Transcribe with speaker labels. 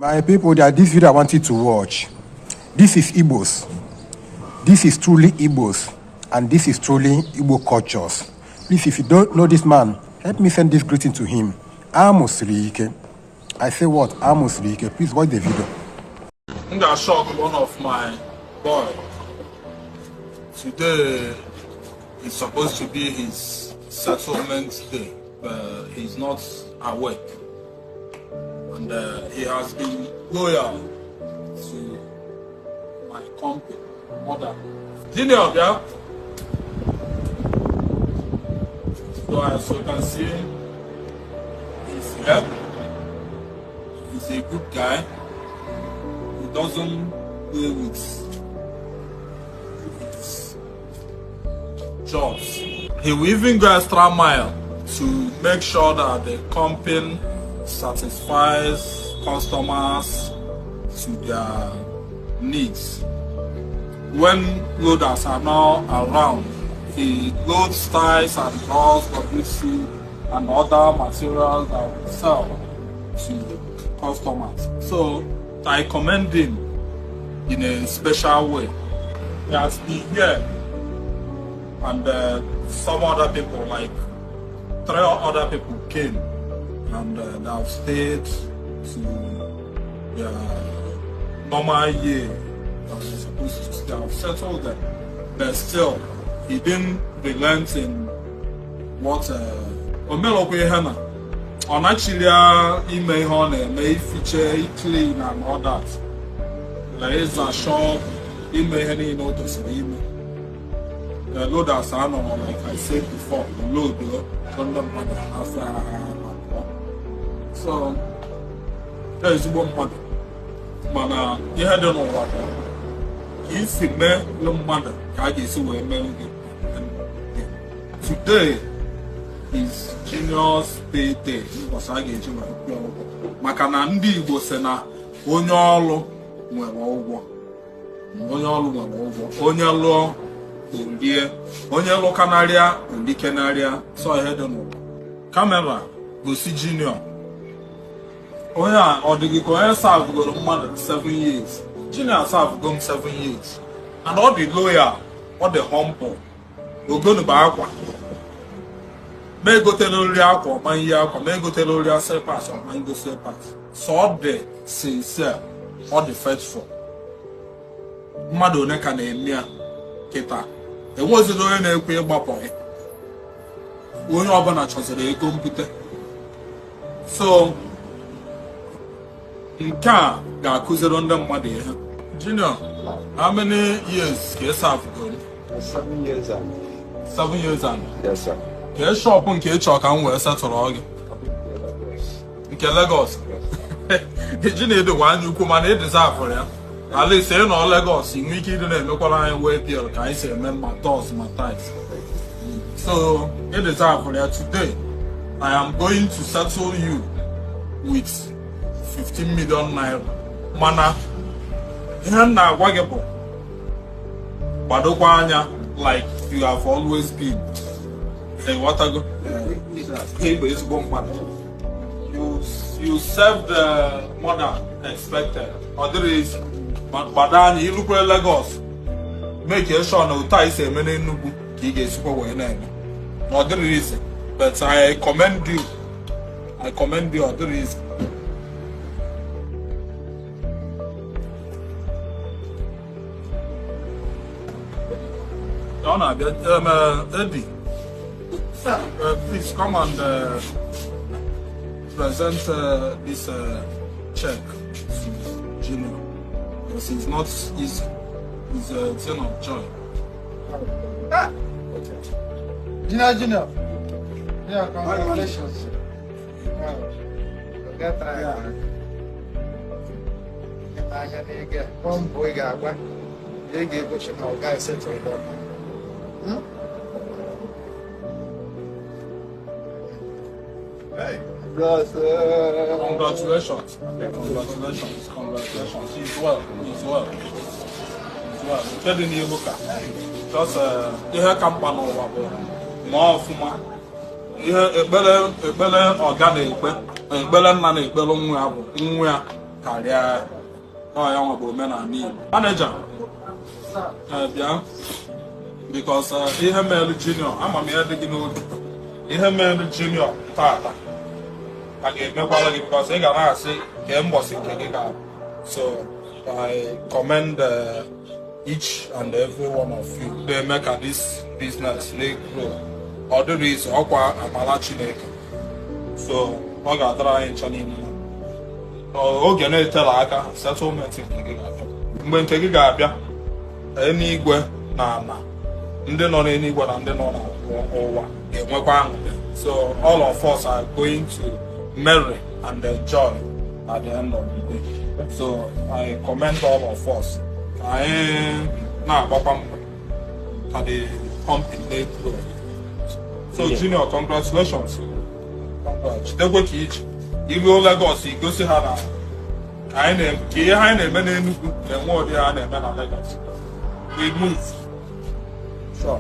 Speaker 1: My people, that this video I want you to watch. This is Igbos. This is truly Igbos. And this is truly Igbo cultures. Please, if you don't know this man, help me send this greeting to him. Amos Rike. I say what? Amos Rike. Please watch the video.
Speaker 2: M ga-shock one of my boy. Today is supposed to be his settlement day, but he's not awake. And he has been loyal to my company, mother. Junior, yeah? So as you can see, he's here. He's a good guy. He doesn't play with his jobs. He will even go extra mile to make sure that the company satisfies customers to their needs. When loaders are now around, he loads ties and doors, WC, and other materials that we sell to customers. So I commend him in a special way. He has been here, and some other people, like 3 other people came, and they have stayed to their normal year that they're supposed to stay. Have settled them, but still, he didn't relent in what omelokwa ihe na ọ nachiri ya ime ihe ọ na-eme, ifiche, clean and all that, ịza shop, ime ihe niile o tosiri ime. The loaders anọrọ, like I said before, load ndị mmadụ afọ abụọ. So ezigbo mmadụ, mana ihe dị n'ụwa bụ ka isi mee mmadụ ka a ga-esi wee mee gị. Today is Junior's payday, ụbọchị a ga-eji wee kwụọ ụgwọ, maka na ndị Igbo sị na onye ọlụ nwere ụgwọ. Onye ọlụ nwere ụgwọ. Onye lụọ orie, onye lụkanarịa orikenarịa. So ihe dị n'ụwa. Kamera gosi Junior. Onye a ọ dị gị ka onye savugoro mmadụ 7 years. Junior savugo m 7 years. And ọ dị loyal, ọ dị humble. Ogonu bụ akwa. Ma egotela oriri akwa ọma ihe akwa, ma egotela oriri slippers ọma ngo slippers. So ọ dị sincere, ọ dị faithful. Mmadụ one ka na-eme ya kịta. Enwezila onye na-ekwe ịgbapọ ya. Onye ọbụla chọziri ego mbute. So nke a ga-akụziri ndị mmadụ ihe. Junior, how many years ka ị savugoro?
Speaker 3: 7 years and
Speaker 2: 7 years and
Speaker 3: Yes, sir.
Speaker 2: Ka shop nke ị chọrọ ka m wee setụrụ gị? Nke Lagos. Iji na-edokwa anya ukwu, mana ị deserve ya. At least ị nọ Lagos, ị nwee ike ịdị na-emekwara anyị wee bill ka anyị si eme ma doors ma tiles. So ị deserve ya. Today I am going to settle you with 15 million naira. Mana ihe m na-agwa gị bụ gbadokwa anya like you have always been. Ịghọtago? Ị bụ ezigbo mmadụ. You served more than expected. Ọ dịrị easy. Gbado anya ilukwe Lagos, make sure na otu anyị si eme n'Enugu ka ị ga-esikwa wee na-eme. Na ọ dịrị easy, but I commend you. I commend you. Ọ dịrị easy. Ọ na-abịa. Eddie, please come and present this check to Junior. Because it's not easy. It's a thing of joy.
Speaker 4: Junior, Junior. Yeah, congratulations. Wow. Get right. Anya na-ege mbọ ị ga-agba ị ga-egochi na ọ gaghị settle down.
Speaker 2: Congratulations. Congratulations. Congratulations. He's well. He's well. He's well. Nke dị n'ihu ka just ihe ka mkpa n'ụwa bụ ma ọfụma. Ihe ekpere ekpere ọga na-ekpe, ekpere nna na-ekpere nwa ya bụ nwa ya Karịa ya. Ọ ya nwa bụ omenala Igbo. Manager, bịa, because ihe mere Junior, ama m ihe dị gị n'obi. Ihe mere Junior tata ka ga-emekwara gị, because ị ga na-asị kee mbọsị nke gị ga. So I commend each and every one of you na-eme ka this business na-grow. Ọ dịrị izu ọkwa amala Chineke, so ọ ga-adara anyị ncha niile. Oge na-etela aka, settlement nke gị ga-abịa. Mgbe nke gị ga-abịa, eluigwe na ala, ndị nọ n'eluigwe na ndị nọ n'ụwa ga-enwekwa aṅụrị. So all of us are going to merry and enjoy at the end of the day. So I commend all of us ka anyị na-agbakwa mbọ ka the company na-grow. So Junior, congratulations. Congrats. Jidekwe ka iji iruo Lagos, igosi ha na ka anyị na- ka ihe anyị na-eme n'Enugu na-enwe ụdị ha na-eme na Lagos. We move. Sure.